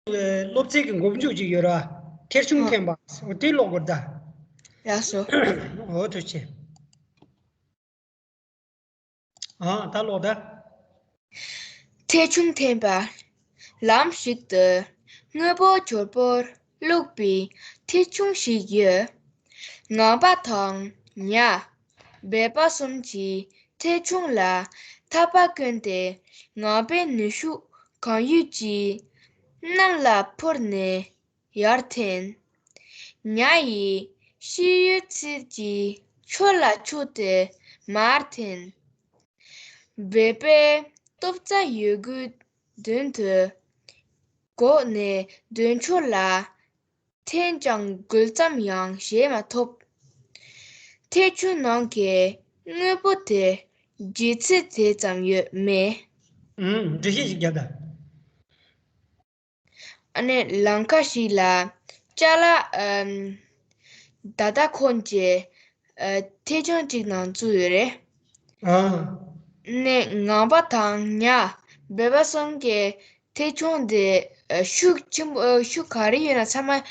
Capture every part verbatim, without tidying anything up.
སློབ་ཚན་གྱི་མགོ་མཇུག་ཅིག་ཡོད་ར། ཐལ་ཆུང་འཐེན་པ། འོ་དེ་ཀློག་དགོས་ད། ཡག་སོ། འོ་ཐུགས་རྗེ་ཆེ། ཨ་ད་ཀློག་ད། ཐལ་ཆུང་འཐེན་པ། ལམ་ཞིག་ཏུ་དངོས་པོ་འབྱོར་པོར་བླུགས་པའི་ཐལ་ཆུང་ཞིག་ཡོད། ངང་པ་དང་ཉ། སྦལ་པ་གསུམ་གྱིས་ཐལ་ཆུང་ལ་ཐག་པ་བསྐོན་ཏེ། ངང་པའི་ནུས་ཤུགས་གང་ཡོད་ཀྱིས་གནམ་ལ་འཕུར་ནས་ཡར་འཐེན། ཉ་ཡིས་ཤེལ་ཡོད་ཚད་ཀྱི་ཕྱོགས་ལ་ཆུག་སྟེ་མར་འཐེན། སྦལ་པས་ལྟོ་རྩལ་ཡོད་རྒུའི་མདུན་དུ་འགོག་ནས་མདུན་ཕྱོགས་ལ་འཐེན་ཀྱང་འགུལ་ཙམ་ཡང་བྱེད་མ་ཐུབ། ཐལ་ཆུང་ནང་གི་དངོས་པོ་དེ་ལྗིད་ཚད་དེ་ཙམ་ཡོད་མེད། ཨུམ། འགྲེལ་བཤད་ཅིག་རྒྱབ་དང་། ཨ་ནི་ལམ་ཁ་ཞིག་ལ་ཅ་ལག་ཨམ། ད་ལྟ་ཁོང་གིས་ཨ། ཐལ་ཆུང་གཅིག་ནང་བཙུགས་ཡོད་རེད། ཨ། ནས་ངང་པ་དང་ཉ། སྦལ་པ་གསུམ་གྱིས་ཐལ་ཆུང་དེ་ཨ། ཤུགས་ཆེན་པོ་ཨ། ཤུགས་ག་རེ་ཡོད་ན་ཚང་མ་ཨ།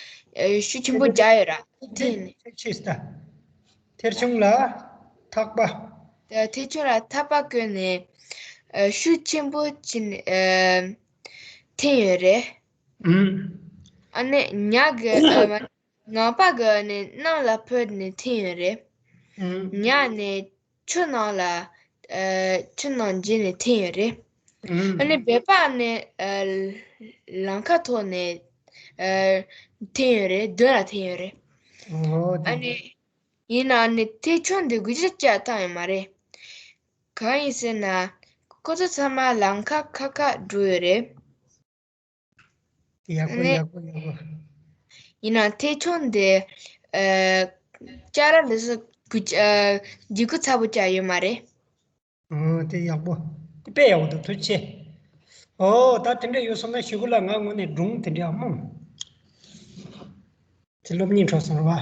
ཤུགས་ཆེན་པོ་རྒྱག་ཡོད་ར། དེ་ནས་ཆེས་ད། ཐལ་ཆུང་ལ་ཐག་པ། ཐལ་ཆུང་ལ་ཐག་པ་བསྐོན་ནས་ཨ། ཤུགས་ཆེན་པོ་བྱས་ནས་ཨ། འཐེན་ཡོད་རེད། ཨུམ། ཨ་ནི་ཉ་གི་ཨ། ངང་པ་གི་ནི་གནམ་ལ་འཕུར་ནས་འཐེན་ཡོད་རེད། ཨུམ། ཉ་ནི་ཆུ་ནང་ལ་ཨ། ཆུ་ནང་འཛུལ་ནས་འཐེན་ཡོད་རེད། ཨུམ། ཨ་ནི་སྦལ་པ་ནི་ཨ། ལམ་ཁ་ཐོག་ནས་ཨ། འཐེན་ཡོད་རེད། མདུན་ལ་འཐེན་ཡོད་རེད། འོ་དེ། ཨ་ནི་ཡིན་ནའང་ནི་ཐལ་ཆུང་འདི་འགུལ་སྐྱོད་བཏང་ཡོད་མ་རེད། གང་ཡིན་ཟེར་ན་ཁོ་ཚོ་ཚང་མ་ལམ་ཁ་ཁ་ཁ་འགྲོ་ཡོད་རེད། ཡག་པོ་ནས་ཡག་པོ་ཡག་པོ། ཡིན་ནའང་ཐལ་ཆུང་འདི་ཨ། ཅ་ལག་ལ་སོགས་འགུལ་ཨ། འཇུག་སྒོ་ཚ་པོ་ཅིག་ཡོད་མ་རེད། ཨོ་དེ་ཡག་པོ། དེ་དཔེ་ཡག་པོ་འདུག་ཐུགས་རྗེ་ཆེ། ཨོ་ད་དེ་འདྲ་ཡོད་སོང་ན་གཞུག་གུ་ལ་ང་དངོས་གནས་སྒྲུང་དེ་འདྲ་ཨ་མོ། དེ་སློབ་གཉེར་འཕྲོ་སོང་ར་བ།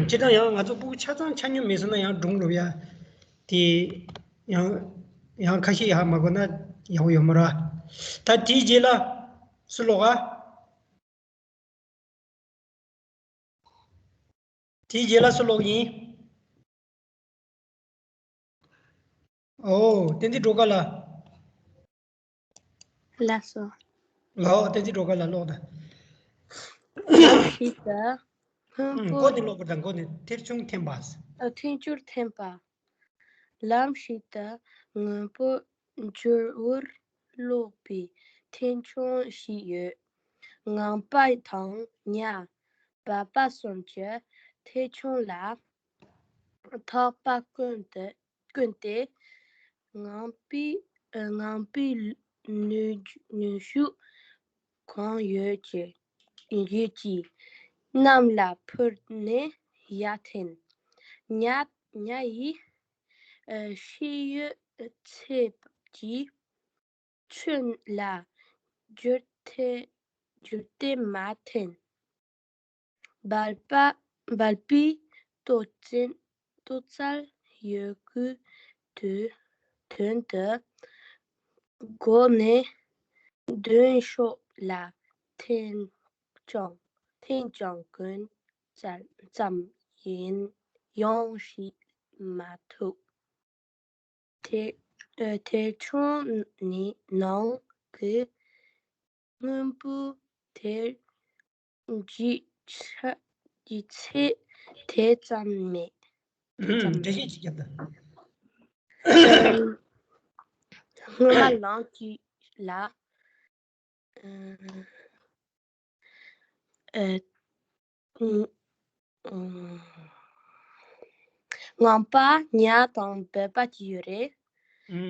ཅི་ལྟར་ཡང་ང་ཚོ་སྤུ་གུ་ཆ་ཚང་ཆ་སྙོམས་མེད་སོང་ན་ཡང་སྒྲུང་སློབ་ཡ། དེ་ཡང་ཡང་ཁ་ཤས་ཡག་མ་གོ་ན་ཡག་པོ་ཡོད་མ་ར། ད་དེའི་རྗེས་ལ་སུ་ཀློག་ག། དེའི་རྗེས་ལ་སུ་ཀློག་ཡིན། ཨོ། བསྟན་འཛིན་སྒྲོལ་དཀར་ལགས། ལགས་སོ། ཨོ། བསྟན་འཛིན་སྒྲོལ་དཀར་ལགས་ཀློག་དང་། ལམ་ཞིག་ཏུ་སྔོན་ཨུམ། མགོ་ནས་ཀློག་དགོས་དང་མགོ་ནས་ཐལ་ཆུང་འཐེན་པ། ཨ། ཐལ་ཆུང་འཐེན་པ། ལམ་ཞིག་ཏུ་དངོས་པོ་འབྱོར་པོར་བླུགས་པའི་ཐལ་ཆུང་ཞིག་ཡོད། ངང་པ་དང་ཉ། སྦལ་པ་གསུམ་གྱིས་ཐལ་ཆུང་ལ་ཐག་པ་བསྐོན་ཏེ་བསྐོན་ཏེ། ངང་པའི་ངང་པའི་ནུས་ནུས་ཤུགས་གང་ཡོད་ཀྱི་ཡོད་ཀྱིས་གནམ་ལ་འཕུར་ནས་ཡར་འཐེན། ཉ་ཉ་ཡིས་ཤེལ་ཡོད་ཚད་ཀྱི་ཆུ་ལ་འགྱུར་ཏེ་འགྱུར་ཏེ་མར་འཐེན། སྦལ་པ་སྦལ་པས་ལྟོ་ཅན་ལྟོ་ཚལ་ཡོད་རྒུའི་དུ་དོན་དུ་འགོག་ནས་མདུན་ཕྱོགས་ལ་འཐེན་ཀྱང་འཐེན་ཀྱང་འགུལ་ཙམ་ཙམ་ཡང་བྱེད་མ་ཐུབ། ཐལ་ཨ་ཐལ་ཆུང་ནི་ནང་གི་དངོས་པོ་དེར་ལྗིད་ཚད་ལྗིད་ཚད་དེ་ཙམ་མེད། དེ་ཙམ་འགྲེལ་བཤད་ཅིག་རྒྱབ་དང་། སྔོན་མ་ལམ་གཅིག་ལ་ཨ་ཨ་ངང་པ་ཉ་དང་སྦལ་པ་གཅིག་ཡོད་རེད།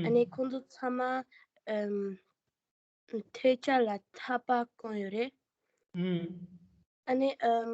ཨ་ནི་ཁོང་ཚོ་ཚང་མ་ཨམ་ཐལ་ཆུང་ལ་ཐག་པ་བསྐོན་ཡོད་རེད། ཨ་ནི་ཨམ།